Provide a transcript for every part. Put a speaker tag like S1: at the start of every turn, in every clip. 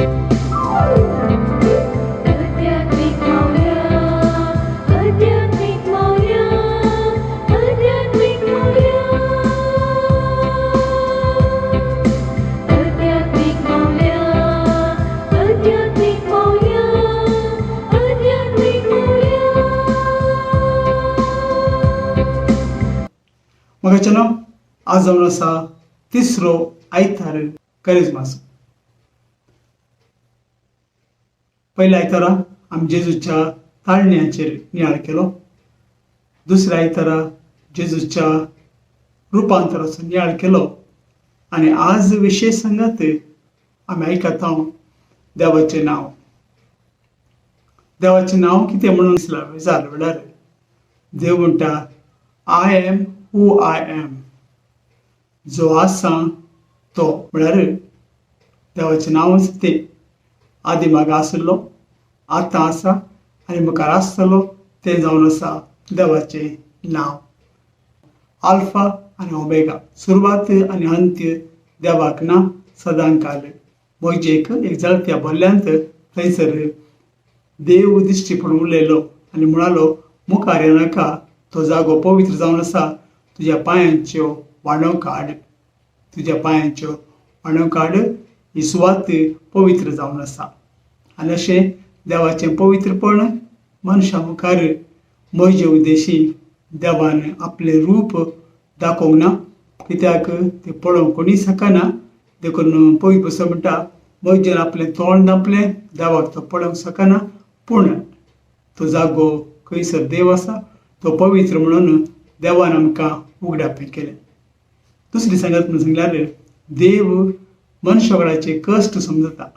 S1: आध्यात्मिक मावल्या, आध्यात्मिक मावल्या, आध्यात्मिक मावल्या, आध्यात्मिक मावल्या, आध्यात्मिक मावल्या, आध्यात्मिक मावल्या.
S2: मोगाचेनो, आज जावन आसा तिसरो आयतार करिज्माचो. पयल्या आयतारा आमी जेजूच्या ताळण्याचेर नियाळ केलो. दुसऱ्या आयतारा जेजूच्या रुपांतराचो नियाळ केलो आनी आज विशेश सांगात आमी आयकता देवाचें नांव. देवाचें नांव कितें म्हणून विचारलें म्हणल्यार देव म्हणटा, I am who I am, जो आसा तो. म्हळ्यार देवाचें नांवच तें. आदी मागा आशिल्लो, आतां आसा आनी मुखार आसतलो, तें जावन आसा देवाचें नांव. आल्फा आनी ओमेगा, सुरवात आनी अंत्य देवाक ना सदांकाल. मोजेक एक जळत्या बोल्ल्यांत थंयसर देव दिश्टी पडून उलयलो आनी म्हणालो, मुखार येनाका, तो जागो पवित्र जावन आसा, तुज्या पांयांच्यो वाणो काड, तुज्या पांयांच्यो वाणो काड, ही सुवात पवित्र जावन आसा. आनी अशें देवाचें पवित्रपण मनशा मुखार म्हजे उद्देशी देवान आपलें रूप दाखोवंक ना, कित्याक तें पळोवंक कोणीय शकना. देखून पवित्र पुस्तक म्हणटा, म्हजेन आपलें तोंड धांपलें, देवाक तो पळोवंक शकना. पूण तो जागो खंयसर देव आसा तो पवित्र म्हणून देवान आमकां उगडापें केलें. दुसरी सांगत म्हणून सांगल्यार देव मनशावळाचे कश्ट समजता.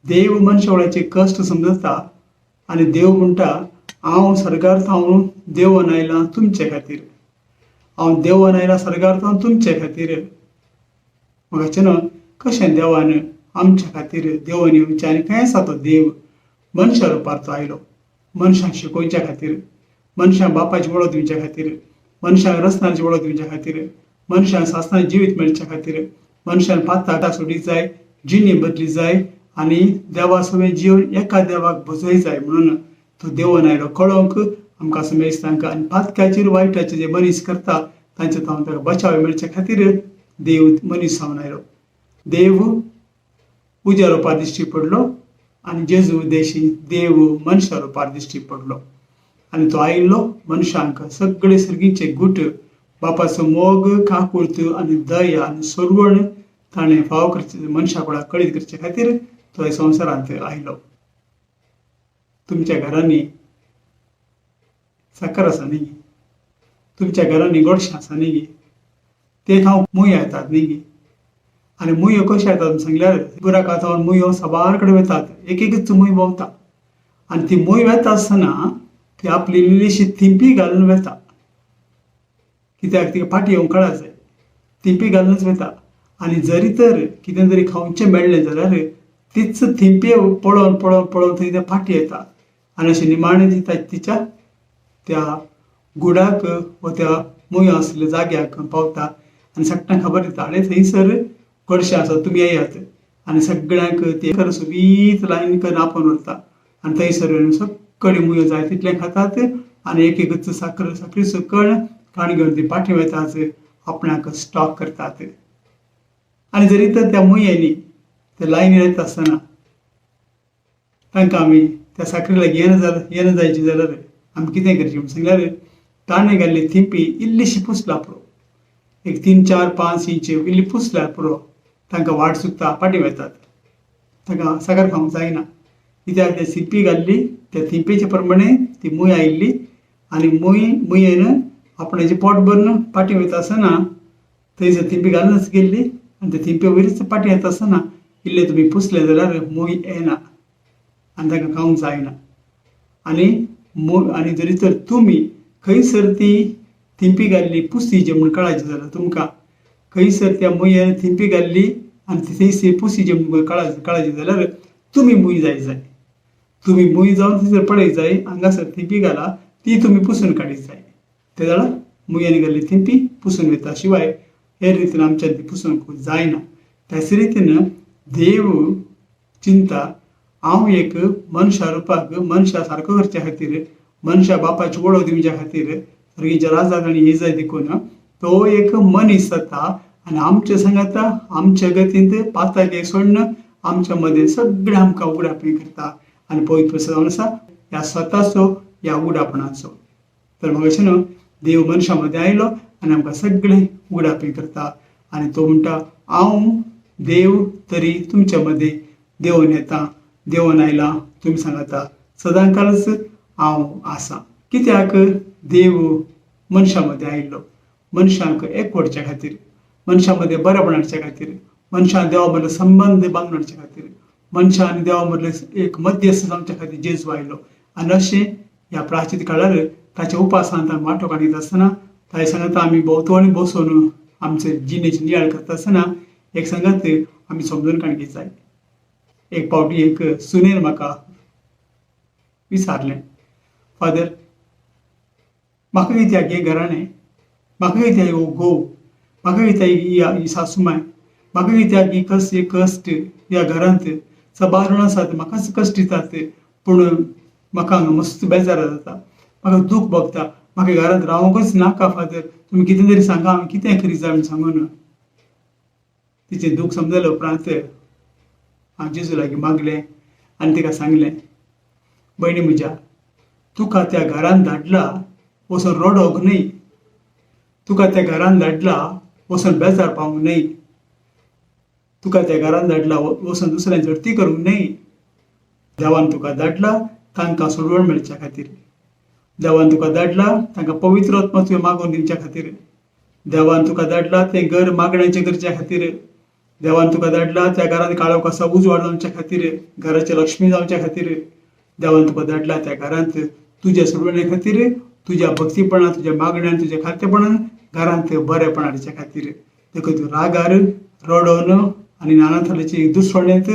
S2: देव मनशावळाचे कश्ट समजता आनी देव म्हणटा, हांव सर्गार थावन देवून आयलां तुमचे खातीर, हांव देवून आयलां सर्गार थावन तुमचे खातीर. म्हाका न्हू कशें देवान आमच्या खातीर देवून येवचें आनी खंय आसा तो देव मनशा रुपार तो आयलो, मनशांक शिकोवच्या खातीर, मनशांक बापाची वळख दिवच्या खातीर, मनशांक रचनाची वळख दिवच्या खातीर, मनशांक सासणाचें जिवीत मेळच्या खातीर, मनशान पाताक सोडी जाय, जिणी बदली जाय आनी देवा सवें जिवन एका देवाक भजय जाय म्हणून तो देवून आयलो कळोवंक आमकां समेस्तांक. आनी पातकाचेर वायटाचेर जे मनीस करता तांचे तावन ताका बचाव मेळच्या खातीर देव मनीस जावन आयलो. देव उज्या रुपार दिश्टी पडलो आनी जेजू देशी देव मनशा रुपार दिश्टी पडलो आनी तो आयिल्लो मनशांक सगळे सर्गीचे गुट, बापाचो मोग, काकुळत आनी दया आनी सोडवण ताणें फावो करचे मनशा कोणाक कळीत करचे खातीर तो ह्या संवसारांत आयलो. तुमच्या घरांनी साकर आसा न्ही? तुमच्या घरांनी गोडशें आसा न्ही? ते खावंक मुयो येतात न्ही? आनी मुयो कश्यो येतात सांगल्यार बुराका जावन मुयो साबार कडेन वतात. एक एकच मूय भोंवता आनी ती मूय वेता आसतना ती आपली इल्लीशी थिंपी घालून वेता, कित्याक तिका फाटी येवंक कळा जाय. थिंपी घालूनच वेता आनी जरी तर कितें तरी खावचें मेळ्ळें जाल्यार तीच थिंपी पळोवन पळोवन पळोवन थंय ते फाटी येता आनी अशें निमाणें ती तिच्या त्या गुडाक वा त्या मुयो आसलेल्या जाग्याक पावता आनी सगळ्यांक खबर दिता, आनी थंयसर गोडशें आसा, तुमी येयात. आनी सगळ्यांक ते कर सोबीत लायन करून आपोवन व्हरता आनी थंयसर सगळे मुयो जाय तितलें खातात आनी एक एकच साकर साकरीचो कण काण घेवन ती पाठी वतात, आपणाक स्टॉक करतात. आनी जरी तर त्या मुयांनी ते लायनी येता आसतना तांकां आमी त्या साकरी लागीं येना जाल्यार, येना जायची जाल्यार आमी कितें करचें म्हणून सांगल्यार ताणें घाल्ली थिंपी इल्लीशी पुसला पुरो, एक 3 4 5 इंच इल्ली पुसल्यार पुरो, तांकां वाट चुकता, फाटीं वतात, तांकां साकर खावंक जायना. कित्याक ते थिंपी घाल्ली त्या थिंपेचे प्रमाणे ती मूय आयिल्ली आनी मुयेन आपणाचें पोट भरून फाटीं वयता आसतना थंयसर थिंपी घालूनच गेल्ली आनी त्या थिंपे वयरच फाटीं येता आसतना इल्लें तुमी पुसलें जाल्यार मूय येना आनी तांकां खावंक जायना. आनी आनी जरी तर तुमी खंयसर ती थिंपी घाल्ली पुसी जे म्हूण कळायची जाल्यार तुमकां खंयसर त्या मुयेन थिंपी घाल्ली आनी ती थंयसर पुसी जे म्हूण कळायची जाल्यार तुमी मूय जाय जाय, तुमी मूय जावन थंयसर पळय जाय, हांगासर थिंपी घाला ती तुमी पुसून काडीत जाय. ते जाल्यार मुयेन घाल्ली थिंपी पुसून वता शिवाय हे रितीन आमच्यान ती पुसूंक जायना. त्याच रितीन देव चिंता हांव एक मनशा रुपाक मनशा सारको करच्या खातीर, मनशा बापाची वळख दिवच्या खातीर सर्गीच्या राजाक आनी हे जाय देखून तो एक मनीस जाता आनी आमचे सांगाता आमच्या गतींत पाताके सोडून आमच्या मदें सगळें आमकां उगडापणी करता आनी पवित्र जावन आसा ह्या स्वताचो ह्या उगडापणाचो. तर म्हाका अशें न्हू देव मनशा मदें आयलो आनी आमकां सगळें उगडापणी करता आनी तो म्हणटा हांव देव तरी तुमच्या मदें देवून येता, देवून आयला, तुमी सांगता सदांकालच हांव आसा. कित्याक देव मनशां मदें आयिल्लो? मनशांक एकवटच्या खातीर, मनशां मदें बरेपण हाडच्या खातीर, मनशां देवा मदलो संबंद बांदून हाडच्या खातीर, मनशां आनी देवा मदलो एक मध्यस्थ जावच्या खातीर जेजू आयलो. आनी अशें ह्या प्राचीन काळार ताच्या उपासांत आमी वांटो काडीत आसतना ताचे सांगाता आमी भोंवतणी बसून आमचे जिणेची नियाळ करता आसतना एक सांगात आमी समजून काडूंक जाय. एक फावटी एक सुनेन म्हाका विचारलें, फादर म्हाका कित्याक हें घराणें, म्हाका कित्याक हो घोव, म्हाका कित्याक ही सासूमाय, म्हाका कित्याक ही कस हे कश्ट ह्या घरांत सबार जाण आसात म्हाकाच कश्ट दितात, पूण म्हाका हांगा मस्त बेजार जाता, म्हाका दूख भोगता, म्हाका घरांत रावंकच नाका फादर, तुमी कितें तरी सांगा हांवें कितें करीत जाय म्हूण सांगून. तिचें दूख समजले उपरांत हांव जेजू लागीं मागलें आनी तिका सांगलें, भयणी म्हज्या, तुका त्या घरांत धाडला वचून रडोंक न्हय, तुका त्या घरांत धाडला वचून बेजार पावूंक न्हय, तुका त्या घरांत धाडला वचून दुसऱ्यान झडती करूंक न्हय. देवान तुका धाडला तांकां सोडवण मेळच्या खातीर, देवान तुका धाडला तांकां पवित्र आत्मा तुवें मागून दिवच्या खातीर, देवान तुका धाडला तें घर मागण्याचें करच्या खातीर, देवान तुका धाडला त्या घरांत काळोख आसा उजवाड जावच्या खातीर, घराचें लक्ष्मी जावच्या खातीर, देवान तुका धाडला त्या घरांत तुज्या सोडवणे खातीर, तुज्या भक्तीपणान, तुज्या मागण्यान, तुज्या खातेपणान घरांत बरेपण हाडच्या खातीर. देखून तूं रागार रडोन आनी नाना तरेची दुसवणेंत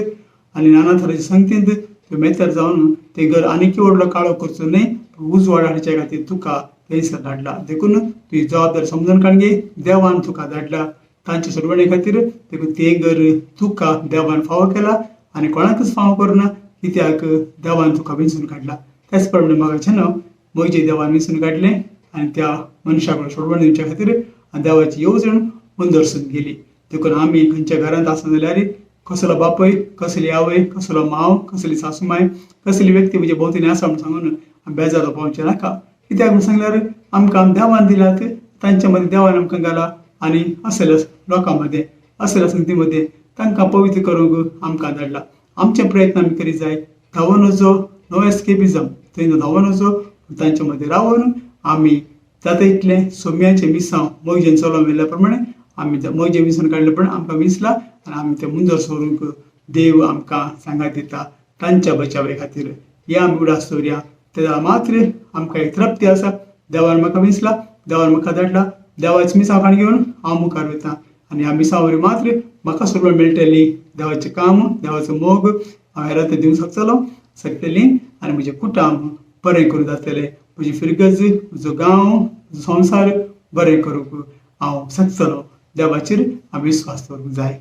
S2: आनी नाना तरेचे संगतींत तूं मेतर जावन तें घर आनीक व्हडलो काळो करचो न्हय, उजवाड हाडच्या खातीर तुका थंयसर धाडला. देखून तुजी जबाबदारी समजून काडून घे, देवान तुका धाडला तांचे सोडवणे खातीर, देखून तें घर तुका देवान फावो केला आनी कोणाकच फावो करुना, कित्याक देवान तुका विंचून काडला. त्याच प्रमाणे म्हाका न्हू म्हजे देवान विंचून काडलें आनी त्या मनशा कडेन सोडवण दिवच्या खातीर आनी देवाची येवजण मुंदरसून गेली. देखून आमी खंयच्या घरांत आसा जाल्यार कसलो बापूय, कसली आवय, कसलो माव, कसली सासूमाय, कसली व्यक्ती म्हज्या भोंवतणी आसा म्हूण सांगून आमी बेजार पावचें नाका. कित्याक म्हूण सांगल्यार आमकां देवान दिल्यात, तांच्या मदीं देवान आमकां घाला आनी असल्या लोकां मदें, असल्या संगती मदें तांकां पवित्र करूंक आमकां धाडला. आमचे प्रयत्न आमी करीत जाय, धांवन वचो, नो एस्केपिजम, थंय धांवन वचो, तांच्या मदीं रावन आमी जाता इतलें सोम्याचें मिसांव मोगजेन चलोवन व्हेल्ल्या प्रमाणे आमी मोगजे विंचून काडले प्रमाणे आमकां विंचला आनी आमी तें मुंदर सोरूंक देव आमकां सांगात दिता तांच्या बचावे खातीर. हे आमी उडास दवरया, तेन्ना मात्र आमकां एक तृप्ती आसा, देवान म्हाका विंचला, देवान म्हाका धाडला, देवाचें मिसांव काण घेवन हांव मुखार वयता आनी ह्या मिसांव वरवीं मात्र म्हाका सोडवण मेळटली, देवाचें काम, देवाचो मोग हांव हेरां ते दिवंक शकतलो शकतली आनी म्हजें कुटुंब बरें करूंक जातलें, म्हजी फिरगज, म्हजो गांव, म्हजो संवसार बरें करूंक हांव शकतलो. देवाचेर हांव विस्वास दवरूंक जाय.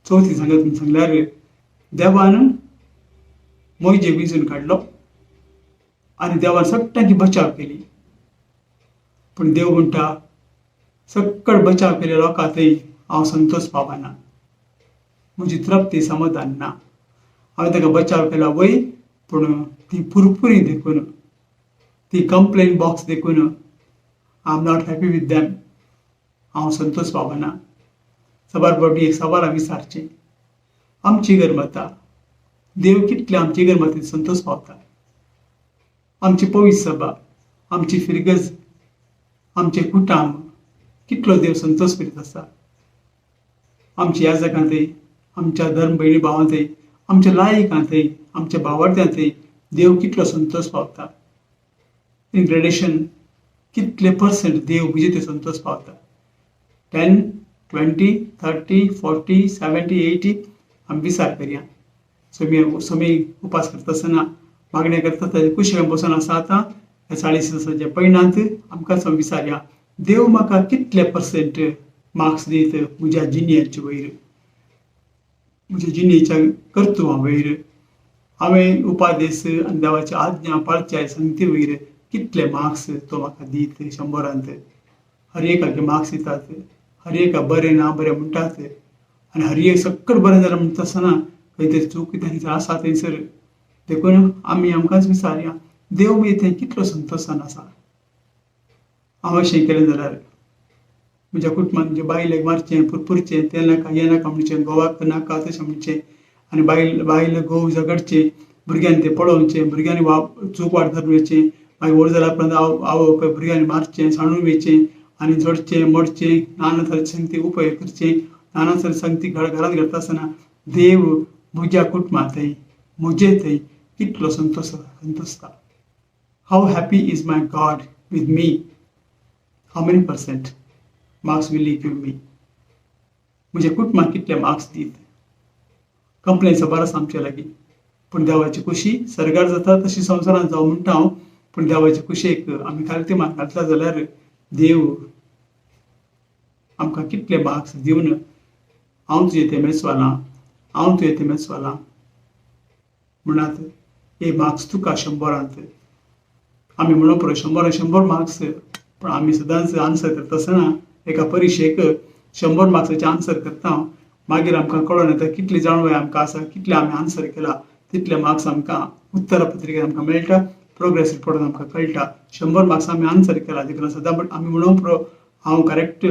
S2: चवथी सांगत म्हूण सांगल्यार देवान मोयजेक विंचून काडलो आनी देवान सगळ्यांची बचाव केली, पूण देव म्हणटा सकळ बचाव केल्ल्या लोकां थंय हांव संतोश पावना, म्हजी तृप्ती समाधान ना. हांवें ताका बचाव केला वय, पूण ती पुरपुरी देखून, ती कंप्लेन बॉक्स देखून I am not happy with them, हांव संतोश पावना. सबार फावटी एक सवाल आमी विचारचें, आमची गरमता देव कितले आमची गरमतीन संतोश पावता? आमची पवित्र सभा, आमची फिरगज, आमचें कुटुंब कितलो देव संतोश करीत आसा? आमच्या याजकांतय, आमच्या धर्म भयणी भावांतय, आमच्या लायकांतय, आमच्या भावार्थ्यांतय देव कितलो संतोश पावता? इन ग्रेडेशन कितले पर्संट देव म्हजे ते संतोश पावता? 10, 20, 30, 40, 70, 80 आमी विचार करया. सोमी सोमी उपास करता आसतना, मागणें करता आसतना, कुशें बसून आसा आतां ह्या 40 दिसांच्या पयणांत आमकां सम विचारया, देव म्हाका कितले पर्संट मार्क्स दीत म्हज्या जिणेचे वयर? म्हज्या जिणेच्या कर्तुवां वयर, हांवें उपादेस आनी देवाची आज्ञा पाळच्या संगती वयर कितले मार्क्स तो म्हाका दीत 100रांत. हर एकाक मार्क्स दितात, हर एका बरें ना बरें म्हणटात आनी हर एक सक्कड बरें जालें म्हणटा आसतना खंय तरी चूक कितें आसा थंयसर. देखून आमी आमकांच विचारया, देव म्हजे थंय कितलो संतोशान आसा. हांव अशें केलें जाल्यार म्हज्या कुटुंबान म्हज्या बायलेक मारचें, पुरपुरचें, तें नाका हें नाका म्हणचें, घोवाक नाका तशें म्हणचें आनी बायल बायल घोव झगडचें, भुरग्यांनी तें पळोवचें, भुरग्यांनी चूक वाट धरून वयचें, मागीर व्हड जाल्या उपरांत आवय बापाय भुरग्यांनी मारचें, सांडून वयचें आनी झडचें मोडचें, नाना तरेचे संगती उपयोग करचें, नाना तरेचे संगती घरांत घडटा आसतना देव म्हज्या कुटुंबांतय म्हजे थंय कितलो Santosh संतोषता. How happy is my God with me? How many percent marks will he give me? म्हज्या कुटुंबाक कितले मार्क्स दीत? कंप्लेन खबर आसा आमचे लागीं, पूण देवाची खुशी सर्गार जाता तशी संवसारांत जावं म्हणटा हांव, पूण देवाचे खुशयेक आमी खालती मान घातला जाल्यार देव आमकां कितले मार्क्स दिवन हांव तुजें तें मेजवालां, हांव तुजें तें मेजवालां म्हणात, हे मार्क्स तुका 100रांत. आमी म्हणून पुरो 100 100 मार्क्स, पूण आमी सदांच आन्सर करता आसतना एका परिक्षेक 100 मार्क्साचे आन्सर करता, मागीर आमकां कळोन येता कितली जाणवाय आमकां आसा, कितले आमी आन्सर केला तितले मार्क्स आमकां उत्तरपत्रिकेत आमकां मेळटा, प्रोग्रेस रिपोर्टान आमकां कळटा. 100 मार्क्स आमी आन्सर केला देखून सदां आमी म्हणून पुरो हांव करेक्ट,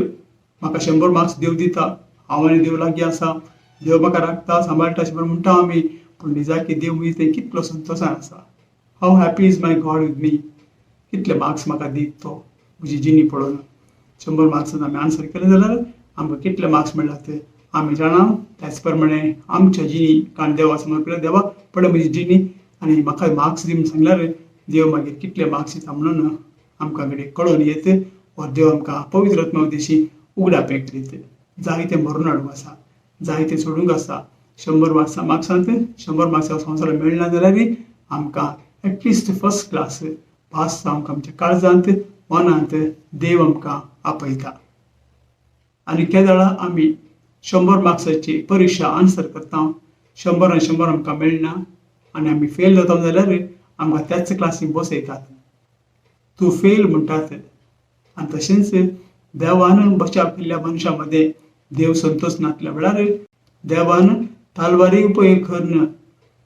S2: म्हाका 100 मार्क्स देव दिता, हांव आनी देव लागीं आसा, देव म्हाका राखता सांबाळटा अशें म्हणटा आमी, पूण निजाकी देव म्हजे थंय कितलो संतोशान आसा. How happy is my God with me? कितले मार्क्स म्हाका दीत तो म्हजी जिणी पळोवन. 100 मार्क्सान आमी आन्सर केलें जाल्यार आमकां कितले मार्क्स मेळ्ळा ते आमी जाणा. त्याच प्रमाणे आमच्या जिणी कारण देवा समोर देवा पळय म्हजी जिणी आनी म्हाका मार्क्स दी म्हूण सांगल्यार देव मागीर कितले मार्क्स दिता म्हणून आमकां घडये कळोन येत वा देव आमकां पवित्र आत्मा उद्देशी उगडापें करीत. जायतें भरून हाडूंक आसा, जायतें सोडूंक आसा. 100 मार्क्सांत 100 मार्क्सां संवसारांत मेळना जाल्यार आमकां एटलिस्ट फर्स्ट क्लास pass जावंक आमच्या काळजांत मनांत देव आमकां आपयता. आनी केदळा आमी 100 मार्क्साची परिक्षा आन्सर करता, 100 100 आमकां मेळना आनी आमी फेल जाता जाल्यार आमकां त्याच क्लासीक बसयतात, तूं फेल म्हणटात. आनी तशेंच देवान बचाव केल्ल्या मनशां मदें देव संतोश नासल्या वेळार देवान तालवारी उपयोग करून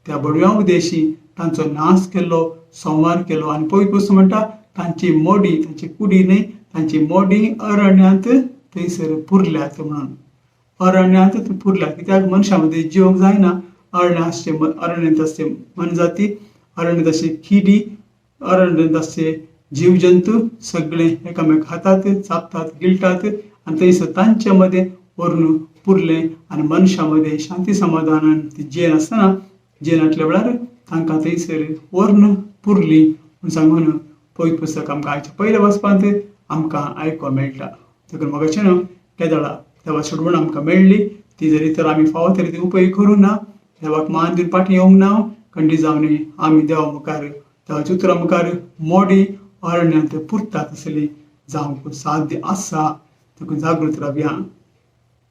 S2: त्या बडव्यां उद्देशी तांचो नाश केलो, संवार केलो. आनी पवित्र पुस्तक म्हणटा तांची मोडी, तांची कुडी न्हय, तांची मोडी अरण्यांत थंयसर पुरल्यात म्हणून. अरण्यांत पुरल्यात कित्याक मनशां मदें जिवंक जायना. अरण्य आसचे अरण्यांत आसचे मनजाती, अरण्यांत आसचे किडी, अरण्यांत आसचे जीव जंतू सगळे एकामेक खातात, चाबतात, गिळटात आनी थंयसर तांचे मदें व्हरून पुरलें. आनी मनशां मदें शांती समाधानान ती जेन आसतना जेनांतल्या वेळार तांकां थंयसर व्हरून पुरली म्हूण सांगून पवित्र पुस्तक आमकां आयच्या पयल्या वाचपांत आमकां आयकूंक मेळटा. देखून मोगाचें न्हू केदळा देवा सोडवण आमकां मेळ्ळी ती जरी तर आमी फावो तरी ती उपयोग करूं ना, देवाक मान दिवन फाटीं येवंक ना, खंडीत जावन आमी देवा मुखार देवाच्या उतरां मुखार मोडी अरण्यांत पुरता तसली जावंक साध्य आसा. देखून जागृत रावया,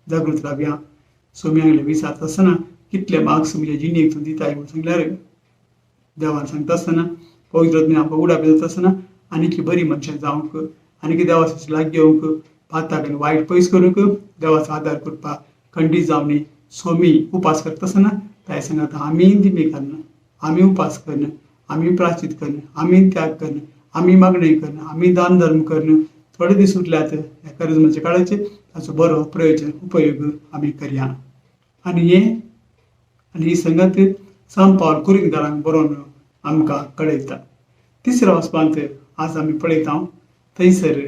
S2: जागृत रावया. सोम्यांगले विचारता आसतना कितले मार्क्स म्हज्या जिणेक तूं दिताय म्हूण सांगल्यार देवान सांगता आसतना पवित्र आत्म्यान आमकां उडाप जाता आसतना आनीक बरी मनशां जावंक, आनीक देवा लागीं येवंक, पाताक आनी वायट पयस करूंक देवाचो आदार करपाक खंडीत जावन सोमी उपास करता आसतना ताय सांगता आमी दिमी करणं, आमी उपास करणं, आमी प्राचित करणं, आमी त्याग करणं, आमी मागणें करणं, आमी दान धर्म करणं. थोडे दीस उरल्यात ह्या करिज्माच्या काळाचे, ताचो बरो प्रयोजन उपयोग आमी करया. आनी हे आनी ही संगत सांत पावल कुरिंतकारांक बरोवन आमकां कळयता. तिसऱ्या वाचपांत आज आमी पळयता थंयसर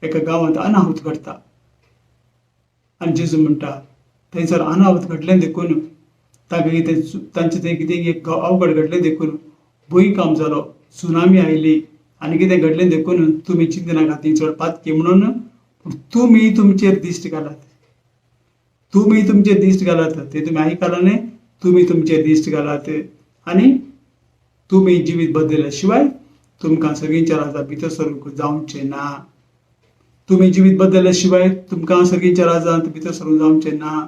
S2: एका गांवांत अनाहूत घडटा आनी जेजू म्हणटा थंयसर अनाहूत घडलें देखून तांकां कितें तांचें थंय कितें एक अवघड घडलें देखून भुंयकांप जालो, सुनामी आयली आनी कितें घडलें देखून तुमी चिंतनाकात ती चड पातकी म्हणून, पूण तुमी तुमचेर दिश्ट घालात, तुमी तुमचेर दिश्ट घालात, ते तुमी आयकलां न्हय, तुमी तुमचेर दिश्ट घालात आनी तुमी जिवीत बदलल्या शिवाय तुमकां सर्गीच्या राजा भितर सरूंक जावचें ना. तुमी जिवीत बदलल्या शिवाय तुमकां सर्गीच्या राजांत भितर सरूंक जावचें ना.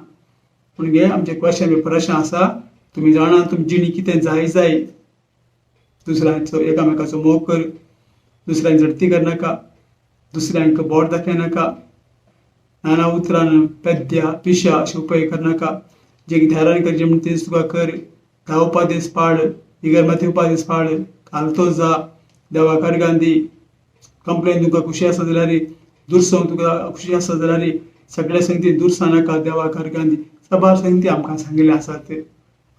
S2: पूण गे आमचें क्वेशन पेपर अशें आसा, तुमी जाणा तुमी जिणी कितें जाय जाय, दुसऱ्यांचो एकामेकाचो मोग कर, दुसऱ्यांक झडती करनाका, दुसऱ्यांक बोट दाखयनाका, नाना उतरान पेद्या पिशा अशें उपयोग करनाका, जे ध्यान करचें म्हण तें तुका कर, 10 उपादेस पाळ, इगर माती उपादेस पाळ, कालतो जा, देवा कर गांधी, कंप्लेन तुका खुशी आसा जाल्यार, दुरसोंक तुका खुशी आसा जाल्यार सगळे संगती दुरसां नाका, देवा कर गांधी, सबार संगती आमकां सांगिल्लें आसात.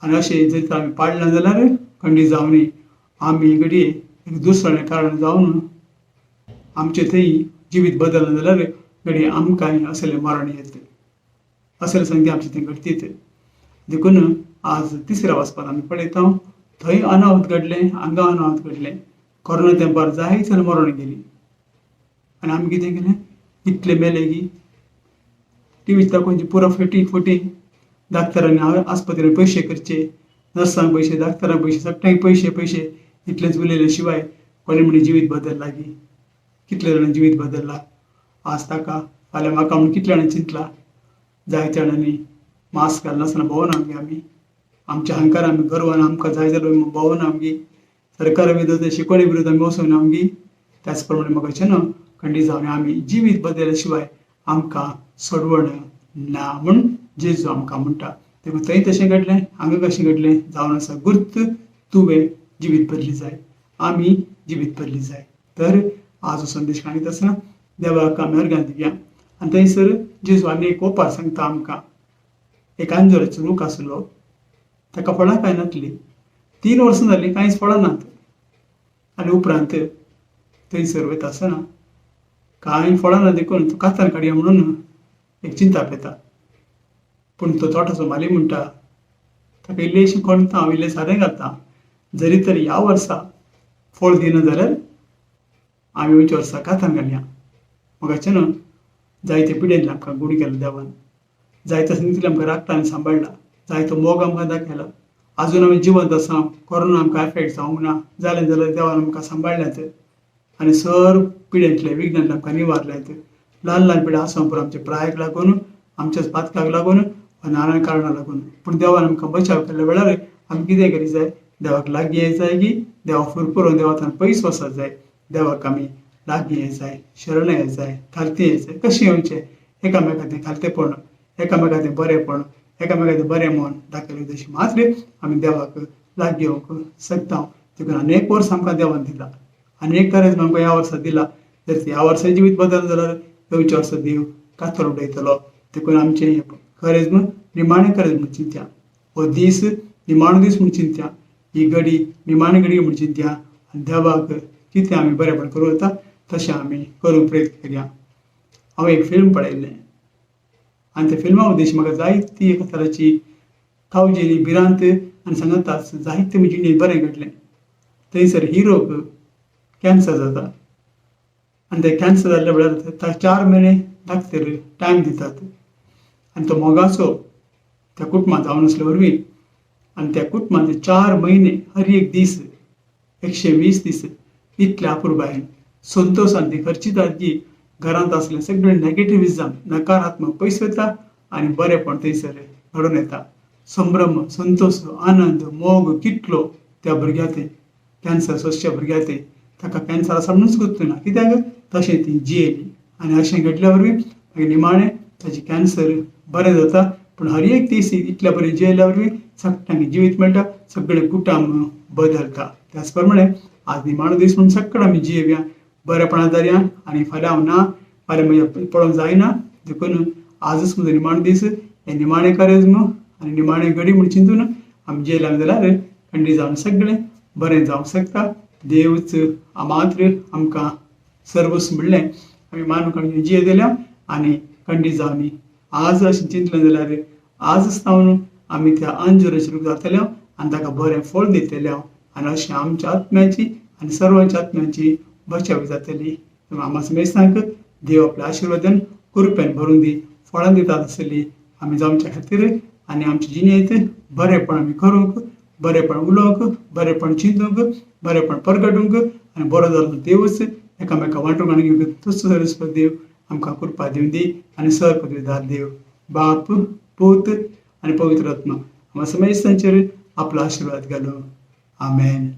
S2: आनी अशें जर तर आमी पाळना जाल्यार खंडीत जावनी आमी घडये एक दुसरें कारण जावन आमचें थंय जिवीत बदलना जाल्यार घडये आमकांय असलें मरण येत, असलें संगती आमचें थंय घडटीत. देखून आज तिसऱ्या वाचपान आमी पळयता थंय अनाहत घडलें, हांगा अनाहत घडलें, कोरोना तेंपार जायत जाण मरण गेली आनी आमी कितें केलें, इतले मेले की टिवीच दाखोवची पुरो फटी फटी, डाक्टरांनी आस्पत्रेन पयशे करचे, नर्सांक पयशे, डाक्टरांक पयशे, सगळ्यांक पयशे पयशे, इतलेंच उलयले शिवाय कोणी म्हणी जिवीत बदल्ला की कितले जाणां जिवीत बदल्ला आज ताका फाल्यां म्हाका म्हूण कितल्या जाणांनी चिंतला. जायत्या जाणांनी मास्क घालनासतना भोंवना आमगे, आमी आमच्या अहंकार आमी गर्वान आमकां जाय जाल्यार भोंवना आमगे, सरकारा विरोध शिकवणे विरोध आमी वचोना आमगे. त्याच प्रमाणे म्हाका न्हू खंडीत जावन आमी जिवीत बदलल्या शिवाय आमकां सोडवण ना म्हूण जेजू आमकां म्हणटा. देखून थंय तशें घडलें, हांगा कशें घडलें जावन आसा गुर्त, तुवें जिवीत बदली जाय, आमी जिवीत बदली जाय. तर आज हो संदेश काणीत आसतना देवाक आमी अर्गां दिवया. आनी थंयसर जेजू आनी एक ओपार सांगता आमकां. एक आंजोराचो रूख आसलो, ताका फळां कांय नासलीं, 3 वर्सां जालीं कांयच फळां नात. आनी उपरांत थंयसर वयता आसतना कांय फळां ना देखून तो कातार काडया म्हणून एक चिंताप येता. पूण तो तोटाचो माली म्हणटा ताका इल्लेशें खणटा, हांव इल्लें सारें घालता, जरी तर ह्या वर्सा फळ दिना जाल्यार आमी वयच्या वर्सा कातान घालया. म्हाका न्हू जायते पिड्यांतले आमकां गूण केलो देवान, जायते संगतीले आमकां राखता आनी सांबाळ्ळा, जायतो मोग आमकां दाखयला. आजून आमी जिवंत आसा, कोरोना आमकां एफेक्ट जावंक ना, जालें जाल्यार देवान आमकां सांबाळ्ळ्यात आनी सर पिड्यांतले विघ्नांतले आमकां निवारल्यात. ल्हान ल्हान पिड्या आसूं पुरो आमच्या प्रायक लागून, आमच्याच पातकाक लागून वा नाना कारणां लागून, पूण देवान आमकां बचाव केल्ल्या वेळार आमी कितें करीत जाय, देवाक लागीं येत जाय की देवा फुरफुरोन देवा पयस वचत जाय. देवाक आमी लागीं येत जाय, शरण येत जाय, खालती येत जाय. कशें येवचें, एकामेकाचें खालतेपण, एकामेकाचें बरेंपण, एकामेकाचें बरें मन दाखयलें तशें मात्र आमी देवाक लागीं येवंक शकता. देखून अनेक वर्स आमकां देवान दिला, अनेक कार्यक्रम आमकां ह्या वर्सा दिला. जर ह्या वर्सा जिवीत बदल जाल्यार येवच्या वर्सा देव कातर उडयतलो. देखून आमचें करेज निमाणें करेज म्हूण चिंत्या, हो दीस निमाणो दीस म्हूण चिंत्या, ही घडी निमाणी घडी म्हूण चिंत्या आनी देवाक कितें आमी बरेंपण करूं येता तशें आमी करूंक प्रयत्न करया. हांव एक फिल्म पळयल्लें आनी त्या फिल्मा उद्देश म्हाका जायती एका तराची कावजेली भिरांत आनी सांगताच जायते म्हजे जिणेंत बरें घडलें. थंयसर हिरोक कॅन्सर जाता आनी ते कॅन्सर जाल्ल्या वेळार ताका 4 म्हयने डाक्टर टायम दितात आनी तो मोगाचो त्या कुटुंबांत जावन आसले वरवीं आनी त्या कुटुंबांत 4 म्हयने हर एक दीस 120 दीस इतल्या अपुरबायेन संतोशान ती खर्चितात की घरांत आसलें सगळें नेगेटिविजम नकारात्मक पयस वता आनी बरेंपण थंयसर घडोवन येता. संभ्रम, संतोष, आनंद, मोग कितलो त्या भुरग्याते, कॅन्सर सोंसच्या भुरग्याते, ताका कॅन्सर आसा म्हणूनच गुत्तू ना, कित्याक तशें ती जियेली. आनी अशें घडल्या वरवीं मागीर निमाणें ताची कॅन्सर बरें जाता. पूण हर एक दीस इतल्या बरें जियेल्या वरवीं सगळ्यांक जिवीत मेळटा, सगळें कुटुंब बदलता. त्याच प्रमाणे आज निमाणो दीस म्हूण सगळें आमी जियेवया, बरेपणा धरया आनी फाल्यां हांव ना, फाल्यां म्हजें पळोवंक जायना, देखून आजच म्हजो निमाणो दीस, हें निमाणें करेज आनी निमाणें घडी म्हूण चिंतून आमी जियेल्या जाल्यार खंडीत जावन सगळें बरें जावंक शकता. देवच मात्र आमकां सर्वस म्हणलें आमी मानून काडून जियेतल्या आनी खंडीत जावन आज अशें चिंतलें जाल्यार आजच जावन आमी त्या अंजुराचेर रूप जातले आनी ताका बरें फळ दितले आनी अशें आमच्या आत्म्याची आनी सर्वांच्या आत्म्याची बचाव जातली. आमा समेस्तांक देव आपल्या आशिर्वादान कृपेन भरून दी, फळां दितात आसतली आमी जावच्या खातीर आनी आमचे जिणेंत बरेंपण आमी करूंक, बरेंपण उलोवंक, बरेंपण चिंतूंक, बरेंपण परगटूंक आनी बरो जालो देवच एकामेका वांटूंक आनी घेवंक तसो देव आमकां कृपा दिवं दी आनी सर पदवीदार देव बाप, पूत आनी पवित्र आत्मा आमकां समेस्तांचेर आपलो आशिर्वाद घालूं. आमेन.